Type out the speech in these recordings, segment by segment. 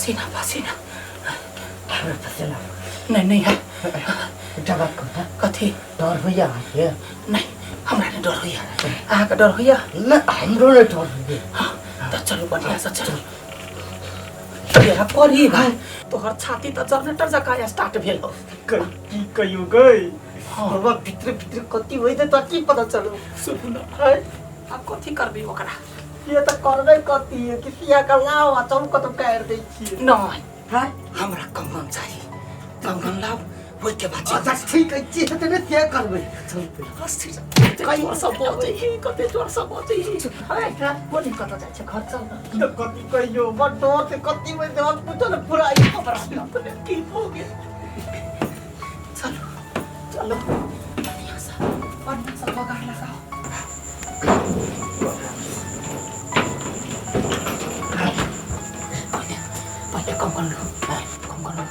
पसीना पसीना। हमरा पसीना। नहीं नहीं है। एकटा बात कहू तऽ? कथी? डर होइया अहाँके? नहीं, हमरा नहीं डर होइया। अहाँके डर होइया? नहि, हमरो नहि डर होइया। हाँ, तऽ चलू बढ़िया से चलू। तेरा परी भाई, तोहर छाती तऽ जनरेटर जकाँ स्टार्ट भेल हो। की कहियो गई? हाँ। हमरा भीतर भीतर कथी होइत है, तोरा की पता चलू? सुनू न, है आब कथी करबी ओकरा? ये तऽ करबै कथी है कि पिया के लाओ आ चलू कतौ काटि दै छियै। नहीं, हाँ? हमरा कंगन चाही, कंगन लाब, ओहिके बाद अच्छा ठीक है, जे हेतै ने ते करबै। चलतै। कते जोर से बजै ही, कते जोर से बजै ही। है, बोली कतऽ जाइ छै? घर चल न। तऽ कथी कहियो, बड़ डर छै, कथी होइत है, हम पूछो ने पूरा ई हमरा अपने की भऽ गेल। चलो चलो, बढ़िया से बढ़िया से बगाड़ लगाओ। पहिले पहिले कंगन लो, कंगन लो।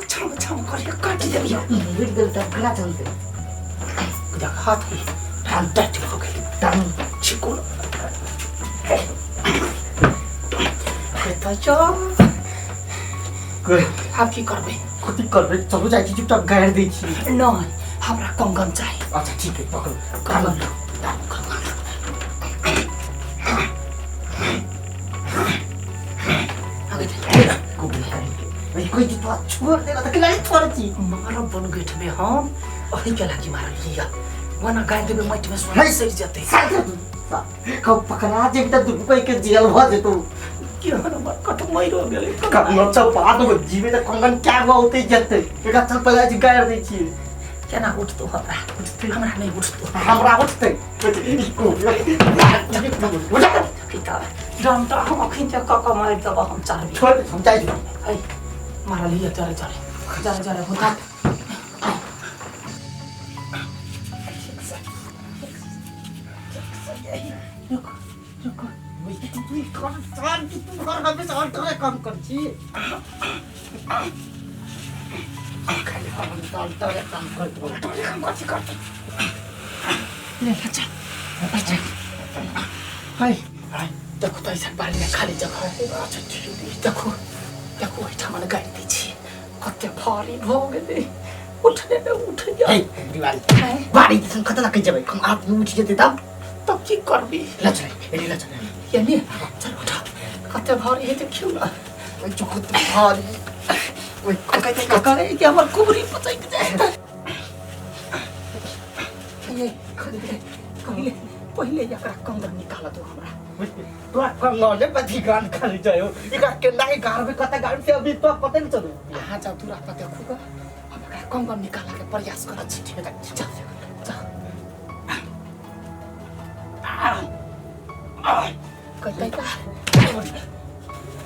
छम छम करके काटि देलियौ। मिट गेल तऽ केना चलतै? देख हाथ ही ठाम टाइट भऽ गेल। टांग छिकुन तऽ चल। आब की करबै? कथी करबै? चलू जाइ छी, चुपचाप गाड़ि दै छी। नहि, हमरा कंगन चाही। अच्छा ठीक है, पकड़ू। कंगन लो, कंगन लो। आगे दे। कोई तोरा छोड़ देगा तऽ केना छोड़ै छी? मारब बनगेठ में हम, अही के लागी मारल लिया, वना गाड़ देबै माटि में सोना सड़ि जेतै। कब पकड़ा जेबी तऽ दुनू कोई के जेल भऽ जेतौ। केहन हमर कटमैरो गेलै। कंगन सब बाद में जीवे तऽ कंगन क्या गो औतै जेतै। एकरा चल पहिले जाइ छी गाड़ि दै छियै। केना उठतौ हमरा? हमरा नहि उठतौ। हमरा उठतै। डंटा हम अखन जे कऽ कऽ मारि देबऽ हम चारबी। छोड़, हम जाइ छी। है मारल लिया, जरे जरे जरे जरे भूता। रुको रुको। तू हर हमेशा अल्टरे काम कर छी। खाली अल्टरे काम कर। अल्टरे काम कथी करतै? ले ले चल अच्छा। है देखो तो ऐसा बाड़ी में खाली जगह है। अच्छा ठीक। देखो देखो, एहिठाम गाड़ि दै छी। कते भारी भऽ गेलै, उठने ने उठ जा। हे दिवाली बाड़ी दिसन कतऽ लऽ के जेबै? हम आदमी उठि जेतै तब? तब की करबी? ल चल, एने ल चल। एने चल, उठा। कते भारी है देखियौ न। ओइ चुकत भारी। ओइ कते करे कि हमर कुबरी पचैक जाए। ये पहिले पहिले एकरा कंगन निकाल दो हमरा। तोरा कंगन ने बधी गान खाली जायो। एकरा केना के गाड़बै, कतऽ गाड़बै से अभी तोरा पते नहि चलू। अहाँ जाउ दूरा पर, देखू ग, हम एकरा कंगन निकालऽ के प्रयास करऽ छी। जाउ जाउ। कहतै तऽ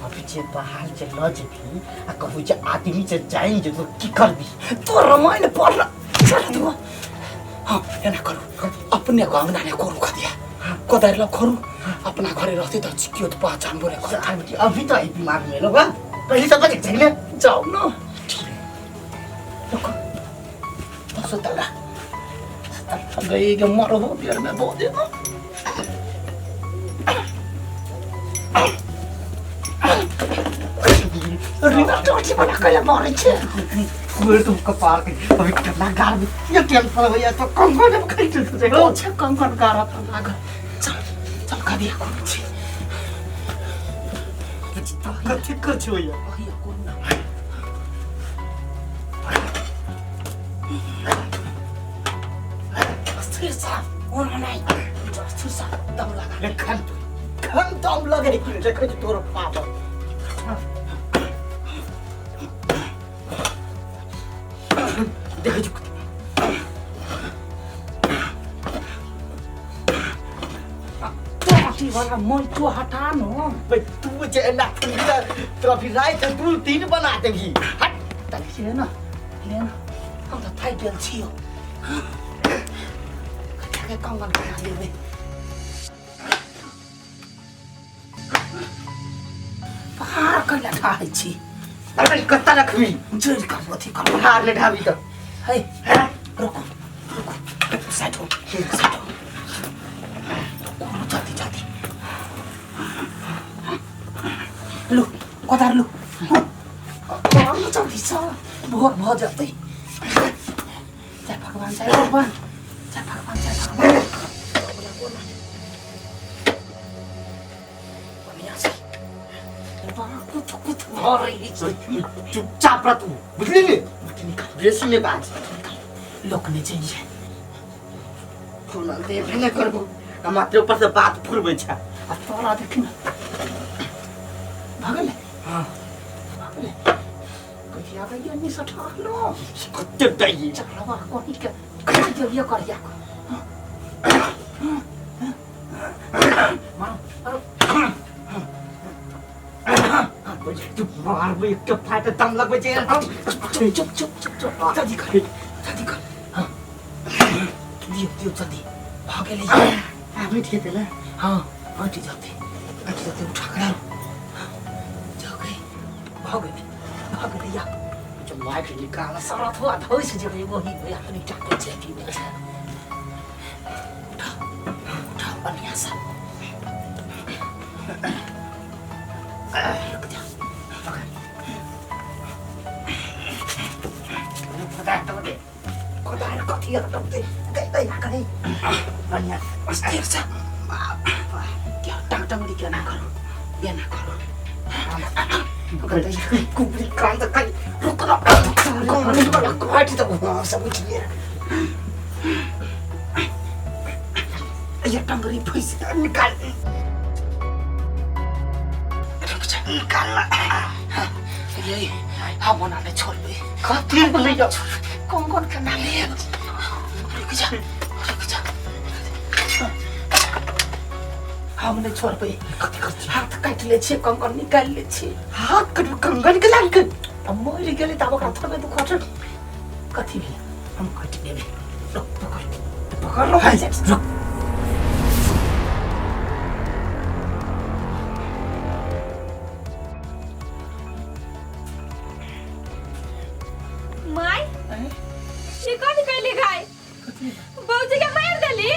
अभी जे बाहर जे लऽ जेबही आ कहू जे आदमी जे जानि जेतौ, की करबी? तो रामायण पढ़ चल तू। हाँ, एना करू, अपने को अंगना ने कोरू खदिया कोदारि ल खोरू। अपना घरे रहते तऽ केओ तऽ पहचानबो नहि करतै। अभी तो दिमाग में लोग पहले सब बजे जाइले। जाउ न, रुको तो सुतला गई के मरो हो बेर में बोल दे। रिवर टोटी बना के मारै छै। फूल तुम कपार के अभी कितना गार में ये टेंशन होइया तो कंगन में खाइ छै। ओ छै कंगन गारत लागल। चल चल, खदिया कोन छै? कथी कर छै होइया? अहिया कोन ना स्थिर सा ओना नहीं, स्थिर सा दम लगा। ले खन खन दम लगे कि देखै छी तोर पाप। देखै छी टोटी वाला मैं तो हटा न। भाई तू जे एना ठंडी तो अभी रात 2-3 बना देबी। हट। तब ले ना ले ना, हम तऽ थाकि गेल छियौ। के कंगन बना लेबै। पहाड़ कैला ढाहै छी? अरे कत्ता रखबी? जड़ि कर अथी कर। हार ले ढाबी तऽ। है रुको रुको, साइड हो साइड हो, रुको, जल्दी जल्दी। कोदारि लू। जल्दी से भोर भऽ जेतै। जय भगवान, जय भगवान, जय भगवान, जय भगवान। बढ़िया से कुछ कुछ भऽ रही छै। चुपचाप रह तू, बुझली ने? निकाल। बेसी नहि बाज। लोक नहि चाहिए। फोन देबे नहि करबो आ मात्र ऊपर से बात फुरबै छै। आ तोरा देखी ने, भऽ गेलै। हाँ। भऽ गेलै। कहिया गैया नि सठा लो। कते दैये। चकलवा कोनी के खा दियो करिया को। मारो मारो। तू मारबै एकटा फाट दम लगबै छै। चुप चुप चुप चुप चुप, जल्दी कर, जल्दी कर। हाँ, दियो दियो जल्दी, भऽ गेलै। आबै जेतै ने? हाँ, हटि जेतै, हटि जेतै। उठा कर जाओ गई। भऽ गेलै, भऽ गेलै। या माइक निकाल। सरथुआ धोइस जेबै वही अपने टाके छै कि नहि छै। उठा उठा बढ़िया से। रुक जा। कोदारि कथी हटौतै गई कहीं बढ़िया स्थिर से। क्या टांग टंगड़ी केना करू, एना करू। कुबरी कान तऽ कहीं रुक ना, काटि देबो। हाँ, सब उठिए। ये टंगड़ी फंसि निकाल। रुक जा। निकाल ना। ये हम ओना नहि छोड़बै। कथी बोलै जाओ? कंगन के ना लेब। रुक जा, रुक जा, हम नहि छोड़बै। कथी कथी? हाथ काटि लै छियै, कंगन निकालि लै छी। हाथ कटु कंगन के लाग के आ मरि गेलै तऽ आब ओकरा थोड़बे दुख कथी भेलै? हम काटि लेबै। रुक, पकड़ पकड़ लो। रुक। माय, ये कथी कैली गाय? बाबूजी के मार देली।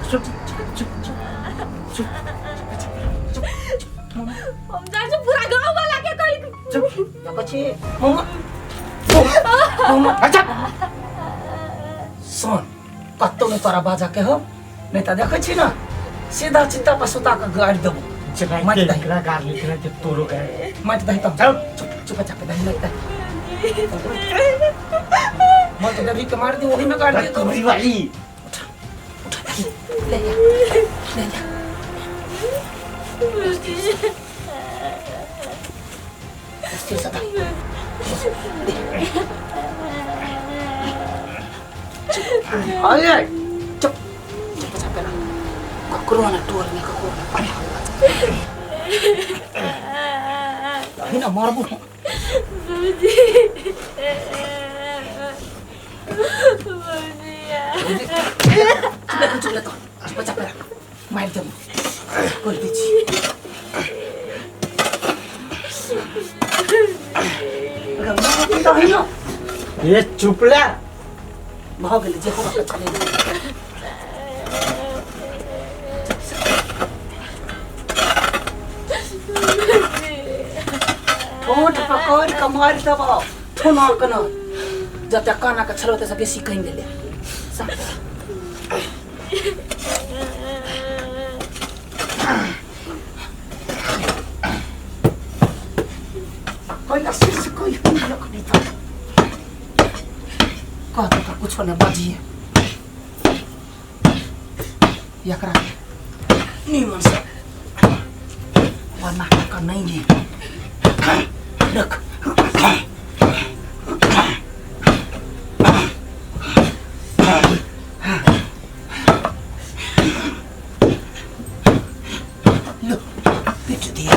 चुप चुप चुप चुप। हम जाइ छी पूरा गांव वाला के कहि। चुप, देखै छी मम्मा मम्मा। अच्छा। सुन, कतौ नहि तोरा बाजा के हो, नहि तऽ देखै छी ने सीधा चित्ता पर सुता कऽ गाड़ि देबो। माटि दही। एकरा गाड़ लिखना के तोरो गाड़। माटि दही तब। चल। चुप चुप चापे दही लगता है। माटि दही के मार दी, वही में गाड़ दिए। कुबरी वाली। उठा उठा, ले जा ले जा। स्थिर से दही दे। अरे। चुप चुप चापे ना, ककरो ना टोर ने, ककरो ना। अरे दही ना मारबो। बाबूजी, बाबूजी। चुप चुप ले तो, चुप चापे राख, मार देबो कर दै छी। दही ना। ए, चुप ले। भऽ गेलै, जे होबाक छलै। ठोंठ पकड़ि कऽ मारि देबौ ठोना के न। जते काना के छलौ ओतऽ बेसी कहि गेलै। पहिला शीर्ष कोई लोक नहीं था। कहते तऽ कुछो नहि बजिए। एकरा नीमन से बना कऽ नहीं है। रख। लो, पीट दिया।